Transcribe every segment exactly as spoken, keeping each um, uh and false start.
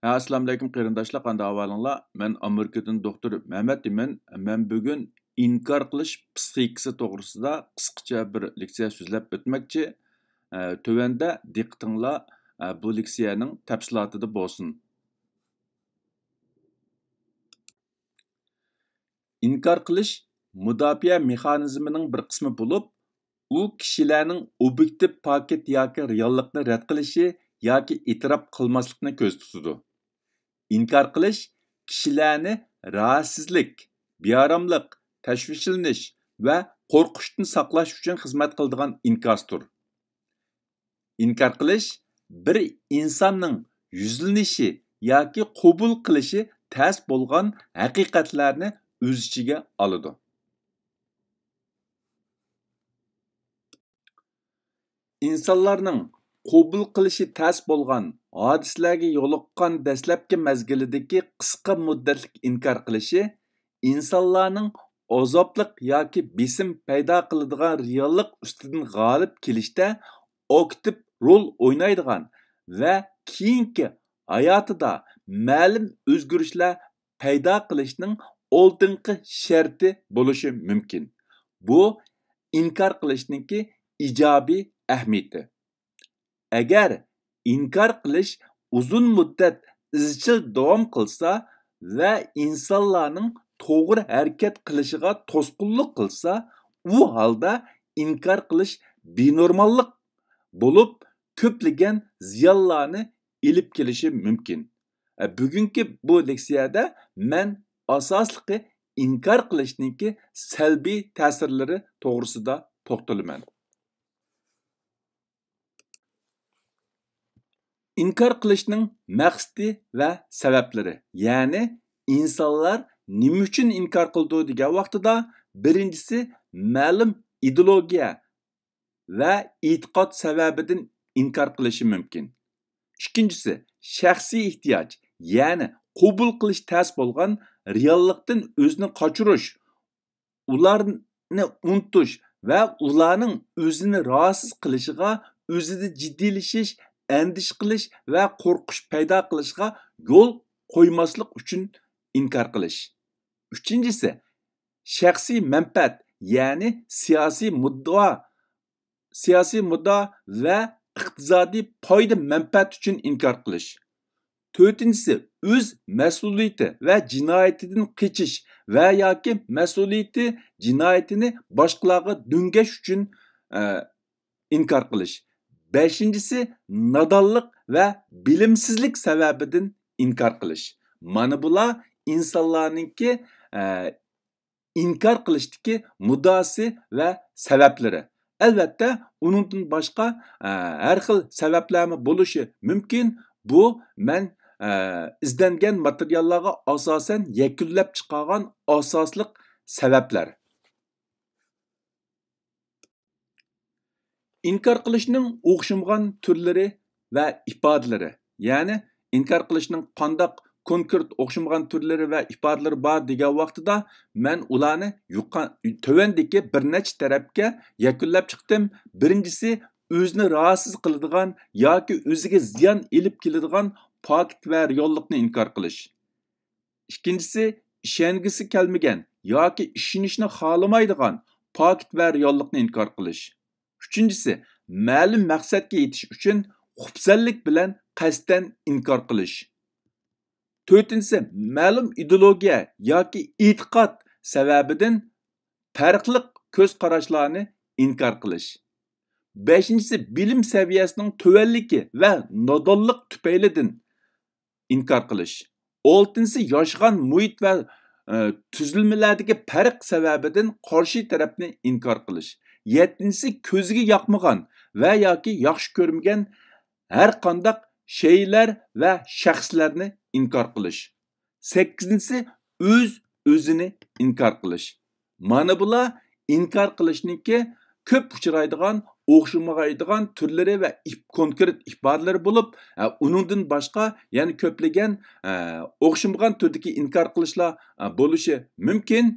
ھە، ئەسسالامۇئەلەيكۇم قېرىنداشلار، قانداق ئەھۋالىڭلار؟ مەن ئامېرىكىدىن دوختۇر مەمەت دېمەن. مەن بۈگۈن ئىنكار قىلىش پسىخىكىسى توغرىسىدا قىسقىچە بىر لېكسىيە سۆزلەپ ئۆتمەكچى. ئە، تۆۋەندە دىققىتىڭلار، ئە، بۇ لېكسىيەنىڭ تەپسىلاتىدا بولسۇن. ئىنكار قىلىش مۇداپىئە مېخانىزمىنىڭ بىر قىسمى بولۇپ، ئۇ كىشىلەرنىڭ ئوبيېكتىپ پاكىت ياكى رېئاللىقنى رەت قىلىشى ياكى ئېتىراپ قىلماسلىقنى كۆزدە تۇتىدۇ. ئىنكار قىلىش كىشىلەرنى راھەتسىزلىك، بىئاراملىق، تەشۋىشلىنىش ۋە قورقۇشتىن ساقلاش ئۈچۈن خىزمەت قىلىدىغان ئىنكاستۇر. ئىنكار قىلىش بىر ئىنساننىڭ يۈزلىنىشى ياكى قوبۇل قىلىشى تەس بولغان ھەقىقەتلەرنى ئۆز ئىچىگە ئالىدۇ. ئىنسانلارنىڭ قوبۇل قىلىشى تەس بولغان ھادىسىلەرگە يولۇققان دەسلەپكى مەزگىلىدىكى قىسقا مۇددەتلىك ئىنكار قىلىشى ئىنسانلارنىڭ ئازابلىق ياكى بېسىم پەيدا قىلىدىغان رېئاللىق ئۈستىدىن غالىب كېلىشتە ئاكتىپ رول ئوينايدىغان ۋە كېيىنكى ھاياتىدا مەلۇم ئۆزگىرىشلەر پەيدا قىلىشنىڭ ئالدىنقى شەرتى بولۇشى مۇمكىن. بۇ ئىنكار قىلىشنىڭكى ئىجابىي ئەھمىيىتى. ئەگەر ئىنكار قىلىش ئۇزۇن مۇددەت ئىزچىل داۋام قىلسا ۋە ئىنسانلارنىڭ توغرا ھەرىكەت قىلىشىغا توسقۇنلۇق قىلسا، ئۇ ھالدا ئىنكار قىلىش بىنورماللىق بولۇپ، كۆپلىگەن زىيانلارنى ئېلىپ كېلىشى مۇمكىن. بۈگۈنكى بۇ لېكسىيەدە مەن ئاساسلىقى ئىنكار قىلىشنىڭكى سەلبىي تەسىرلىرى توغرىسىدا توختىلىمەن. ئىنكار قىلىشنىڭ مەقسىتى ۋە سەۋەبلىرى، يەنى ئىنسانلار نېمە ئۈچۈن ئىنكار قىلىدۇ دېگەن ۋاقتىدا، بىرىنچىسى مەلۇم ئىدېئولوگىيە ۋە ئېتىقاد سەۋەبىدىن ئىنكار قىلىشى مۇمكىن. ئىككىنچىسى شەخسىي ئېھتىياج، يەنى قوبۇل قىلىش تەس بولغان رېئاللىقتىن ئۆزىنى قاچۇرۇش، ئۇلارنى ئۇنتۇش ۋە ئۇلارنىڭ ئۆزىنى راھەتسىز قىلىشىغا، ئۆزىدە جىددىيلىشىش، ئەندىشە قىلىش ۋە قورقۇش پەيدا قىلىشىغا يول قويماسلىق ئۈچۈن ئىنكار قىلىش. ئۈچىنچىسى، شەخسىي مەنپەئەت، يەنى سىياسىي مۇددىئا، سىياسىي مۇددىئا ۋە ئىقتىسادىي پايدا مەنپەئەت ئۈچۈن ئىنكار قىلىش. تۆتىنچىسى، ئۆز مەسئۇلىيىتى ۋە جىنايىتىدىن قېچىش ۋە ياكى مەسئۇلىيىتى، جىنايىتىنى باشقىلارغا دۆڭگەش ئۈچۈن، ئە، ئىنكار قىلىش. بەشىنچىسى، نادانلىق ۋە بىلىمسىزلىك سەۋەبىدىن ئىنكار قىلىش. مانا بۇلار ئىنسانلارنىڭكى، ئە، ئىنكار قىلىشتىكى مۇددىئاسى ۋە سەۋەبلىرى. ئەلۋەتتە، ئۇنىڭدىن باشقا، ئە، ھەر خىل سەۋەبلەرمۇ بولۇشى مۇمكىن. بۇ مەن، ئە، ئىزدەنگەن ماتېرىياللارغا ئاساسەن يەكۈنلەپ چىقارغان ئاساسلىق سەۋەبلەر. ئىنكار قىلىشنىڭ ئوخشىمىغان تۈرلىرى ۋە ئىپادىلىرى، يەنى ئىنكار قىلىشنىڭ قانداق كونكرېت ئوخشىمىغان تۈرلىرى ۋە ئىپادىلىرى بار دېگەن ۋاقتىدا، مەن ئۇلارنى يۇقا-، تۆۋەندىكى بىر نەچچە تەرەپكە يەكۈنلەپ چىقتىم. بىرىنچىسى، ئۆزىنى راھەتسىز قىلىدىغان ياكى ئۆزىگە زىيان ئېلىپ كېلىدىغان پاكىت ۋە رېئاللىقنى ئىنكار قىلىش. ئىككىنچىسى، ئىشەنگۈسى كەلمىگەن ياكى ئىشىنىشنى خالىمايدىغان پاكىت ۋە رېئاللىقنى ئىنكار قىلىش. ئۈچىنچىسى، مەلۇم مەقسەتكە يېتىش ئۈچۈن خۇپسەنلىك بىلەن قەستەن ئىنكار قىلىش. تۆتىنچىسى، مەلۇم ئىدېئولوگىيە ياكى ئېتىقاد سەۋەبىدىن پەرقلىق كۆز قاراشلارنى ئىنكار قىلىش. بەشىنچىسى، بىلىم سەۋىيەسىنىڭ تۆۋەنلىكى ۋە نادانلىق تۈپەيلىدىن ئىنكار قىلىش. ئالتىنچىسى، ياشىغان مۇھىت ۋە، ئە، تۈزۈلمىلەردىكى پەرق سەۋەبىدىن قارشى تەرەپنى ئىنكار قىلىش. يەتتىنچىسى، كۆزىگە ياقمىغان ۋە ياكى ياخشى كۆرمىگەن ھەر قانداق شەيئىلەر ۋە شەخسلەرنى ئىنكار قىلىش. سەككىزىنچىسى، ئۆز-ئۆزىنى ئىنكار قىلىش. مانا بۇلار ئىنكار قىلىشنىڭكى كۆپ ئۇچرايدىغان، ئوخشىمايدىغان تۈرلىرى ۋە ئىپ-، كونكرېت ئىپادىلىرى بولۇپ، ئە، ئۇنىڭدىن باشقا يەنە كۆپلىگەن، ئە، ئوخشىمىغان تۈردىكى ئىنكار قىلىشلار، ئە، بولۇشى مۇمكىن.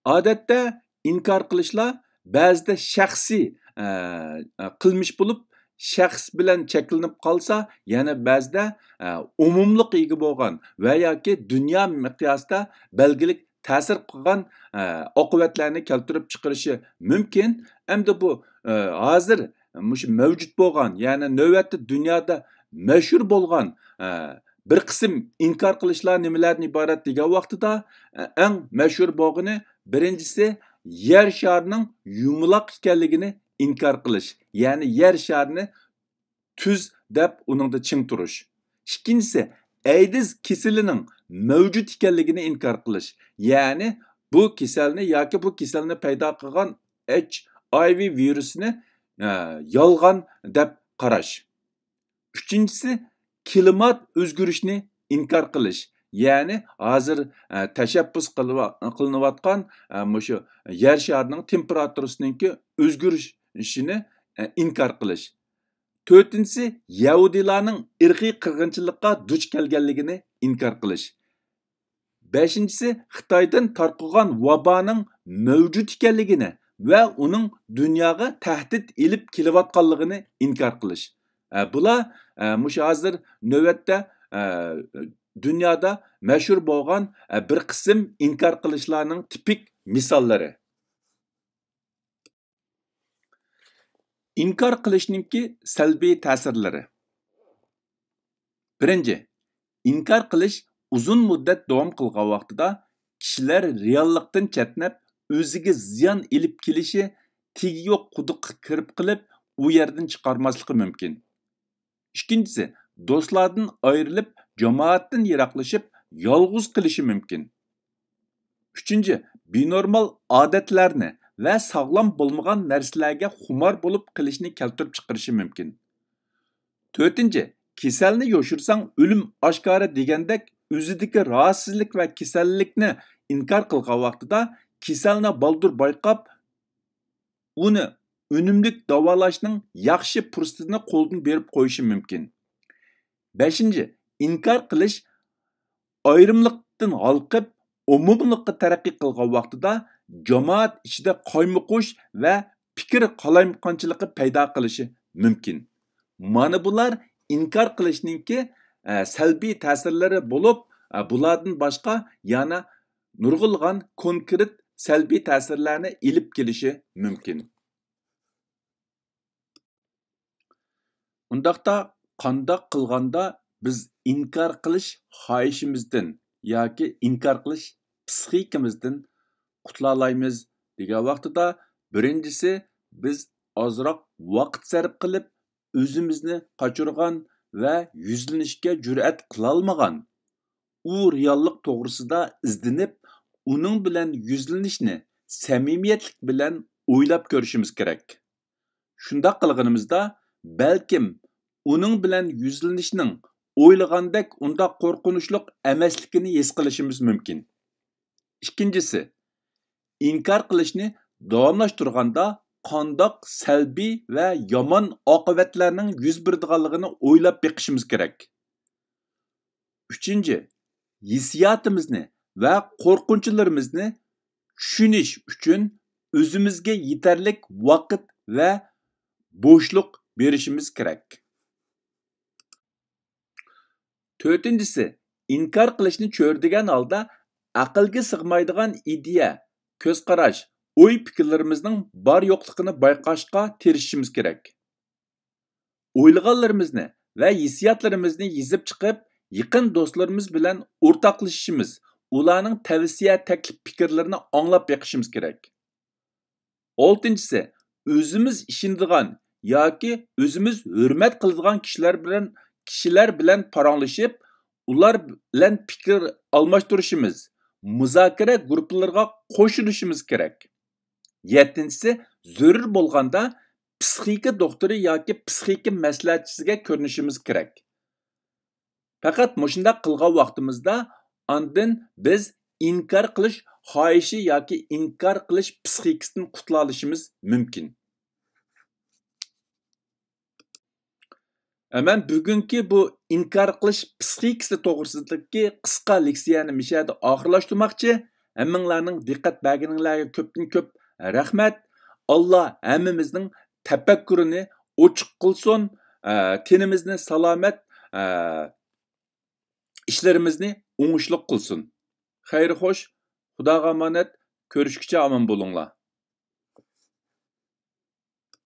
ئادەتتە ئىنكار قىلىشلار بەزىدە شەخسىي، ئە، قىلمىش بولۇپ، شەخس بىلەن چەكلىنىپ قالسا، يەنە بەزىدە، ئە، ئومۇملۇققا ئىگە بولغان ۋە ياكى دۇنيا مىقياسىدا بەلگىلىك تەسىر قىلغان، ئە، ئاقىۋەتلەرنى كەلتۈرۈپ چىقىرىشى مۇمكىن. ئەمدى بۇ، ئە، ھازىر مۇشۇ مەۋجۇت بولغان، يەنى نۆۋەتتە دۇنيادا مەشھۇر بولغان، ئە، بىر قىسىم ئىنكار قىلىشلار نېمىلەردىن ئىبارەت دېگەن ۋاقتىدا، ئە، ئەڭ مەشھۇر بولغىنى، بىرىنچىسى، يەر شارىنىڭ يۇمىلاق ئىكەنلىكىنى ئىنكار قىلىش، يەنى يەر شارىنى تۈز دەپ ئۇنىڭدا چىڭ تۇرۇش. ئىككىنچىسى، ئەيدىز كېسىلىنىڭ مەۋجۇت ئىكەنلىكىنى ئىنكار قىلىش، يەنى بۇ كېسەلنى ياكى بۇ كېسەلنى پەيدا قىلغان ئېچ ئاي ۋى ۋىرۇسىنى، ئە، يالغان دەپ قاراش. ئۈچىنچىسى، كىلىمات ئۆزگىرىشىنى ئىنكار قىلىش، يەنى ھازىر، ئە، تەشەببۇس قىلىۋا-، قىلىنىۋاتقان، ئە، مۇشۇ يەر شارىنىڭ تېمپېراتۇرىسىنىڭكى ئۆزگىرىشىنى، ئە، ئىنكار قىلىش. تۆتىنچىسى، يەھۇدىيلارنىڭ ئىرقىي قىرغىنچىلىققا دۇچ كەلگەنلىكىنى ئىنكار قىلىش. بەشىنچىسى، خىتايدىن تارقىغان ۋابانىڭ مەۋجۇت ئىكەنلىكىنى ۋە ئۇنىڭ دۇنياغا تەھدىت ئېلىپ كېلىۋاتقانلىقىنى ئىنكار قىلىش. ئە، بۇلار، ئە، مۇشۇ ھازىر نۆۋەتتە، ئە، دۇنيادا مەشھۇر بولغان، ئە، بىر قىسىم ئىنكار قىلىشلارنىڭ تىپىك مىساللىرى. ئىنكار قىلىشنىڭكى سەلبىي تەسىرلىرى. بىرىنچى، ئىنكار قىلىش ئۇزۇن مۇددەت داۋام قىلغان ۋاقتىدا كىشىلەر رېئاللىقتىن چەتنەپ، ئۆزىگە زىيان ئېلىپ كېلىشى، تېگى يوق قۇدۇققا كىرىپ قېلىپ، ئۇ يەردىن چىقارماسلىقى مۇمكىن. ئىككىنچىسى، دوستلاردىن ئايرىلىپ، جامائەتتىن يىراقلىشىپ، يالغۇز قېلىشى مۇمكىن. ئۈچىنچى، بىنورمال ئادەتلەرنى ۋە ساغلام بولمىغان نەرسىلەرگە خۇمار بولۇپ قېلىشنى كەلتۈرۈپ چىقىرىشى مۇمكىن. تۆتىنچى، كېسەلنى يوشۇرساڭ ئۆلۈم ئاشكارا دېگەندەك، ئۆزىدىكى راھەتسىزلىك ۋە كېسەللىكنى ئىنكار قىلغان ۋاقتىدا كېسەلنى بالدۇر بايقاپ، ئۇنى ئۈنۈملۈك داۋالاشنىڭ ياخشى پۇرسىتىنى قولدىن بېرىپ قويۇشى مۇمكىن. بەشىنچى، ئىنكار قىلىش ئايرىملىقتىن ھالقىپ، ئومۇملۇققا تەرەققىي قىلغان ۋاقتىدا جامائەت ئىچىدە قايمۇقۇش ۋە پىكىر قالايمىقانچىلىقى پەيدا قىلىشى مۇمكىن. مانا بۇلار ئىنكار قىلىشنىڭكى، ئە، سەلبىي تەسىرلىرى بولۇپ، ئە، بۇلاردىن باشقا يەنە نۇرغۇنلىغان كونكرېت سەلبىي تەسىرلەرنى ئېلىپ كېلىشى مۇمكىن. ئۇنداقتا قانداق قىلغاندا بىز ئىنكار قىلىش خاھىشىمىزدىن ياكى ئىنكار قىلىش پسىخىكىمىزدىن قۇتۇلالايمىز دېگەن ۋاقتىدا، بىرىنچىسى، بىز ئازراق ۋاقىت سەرپ قىلىپ، ئۆزىمىزنى قاچۇرغان ۋە يۈزلىنىشكە جۈرئەت قىلالمىغان، ئۇ رېئاللىق توغرىسىدا ئىزدىنىپ، ئۇنىڭ بىلەن يۈزلىنىشنى سەمىمىيەتلىك بىلەن ئويلاپ كۆرۈشىمىز كېرەك. شۇنداق قىلغىنىمىزدا، بەلكىم ئۇنىڭ بىلەن يۈزلىنىشنىڭ ئويلىغاندەك ئۇنداق قورقۇنچلۇق ئەمەسلىكىنى ھېس قىلىشىمىز مۇمكىن. ئىككىنچىسى، ئىنكار قىلىشنى داۋاملاشتۇرغاندا قانداق سەلبىي ۋە يامان ئاقىۋەتلەرنىڭ يۈز بېرىدىغانلىقىنى ئويلاپ بېقىشىمىز كېرەك. ئۈچىنچى، ھېسسىياتىمىزنى ۋە قورقۇنچلىرىمىزنى چۈشىنىش ئۈچۈن ئۆزىمىزگە يېتەرلىك ۋاقىت ۋە بوشلۇق بېرىشىمىز كېرەك. تۆتىنچىسى، ئىنكار قىلىشنى چۆرىدىگەن ھالدا ئەقىلگە سىغمايدىغان ئىدىيە، كۆز قاراش، ئوي پىكىرلىرىمىزنىڭ بار يوقلۇقىنى بايقاشقا تىرىشىشىمىز كېرەك. ئويلىغانلىرىمىزنى ۋە ھېسسىياتلىرىمىزنى يېزىپ چىقىپ، يېقىن دوستلىرىمىز بىلەن ئورتاقلىشىشىمىز، ئۇلارنىڭ تەۋسىيە، تەكلىپ، پىكىرلىرىنى ئاڭلاپ بېقىشىمىز كېرەك. ئالتىنچىسى، ئۆزىمىز ئىشىنىدىغان ياكى ئۆزىمىز ھۆرمەت قىلىدىغان كىشىلەر بىلەن، كىشىلەر بىلەن پاراڭلىشىپ، ئۇلار بىلەن پىكىر ئالماشتۇرۇشىمىز، مۇزاكىرە گۇرۇپپىلىرىغا قوشۇلۇشىمىز كېرەك. يەتتىنچىسى، زۆرۈر بولغاندا پسىخىكا دوختۇرى ياكى پسىخىكا مەسلىھەتچىسىگە كۆرۈنۈشىمىز كېرەك. پەقەت مۇشۇنداق قىلغان ۋاقتىمىزدا ئاندىن بىز ئىنكار قىلىش خاھىشى ياكى ئىنكار قىلىش پسىخىكىسىدىن قۇتۇلالىشىمىز مۇمكىن. مەن بۈگۈنكى بۇ ئىنكار قىلىش پسىخىكىسى توغرىسىدىكى قىسقا لېكسىيەنى مۇشۇ يەردە ئاخىرلاشتۇرماقچى. ھەممىڭلارنىڭ دىققەت بەرگىنىڭلارغا كۆپتىن كۆپ رەھمەت. ئاللا ھەممىمىزنىڭ تەپەككۇرىنى ئوچۇق قىلسۇن، ئە، تېنىمىزنى سالامەت، ئە، ئىشلىرىمىزنى ئوڭۇشلۇق قىلسۇن. خەير خوش، خۇداغا ئامانەت، كۆرۈشكىچە ئامان بولۇڭلار.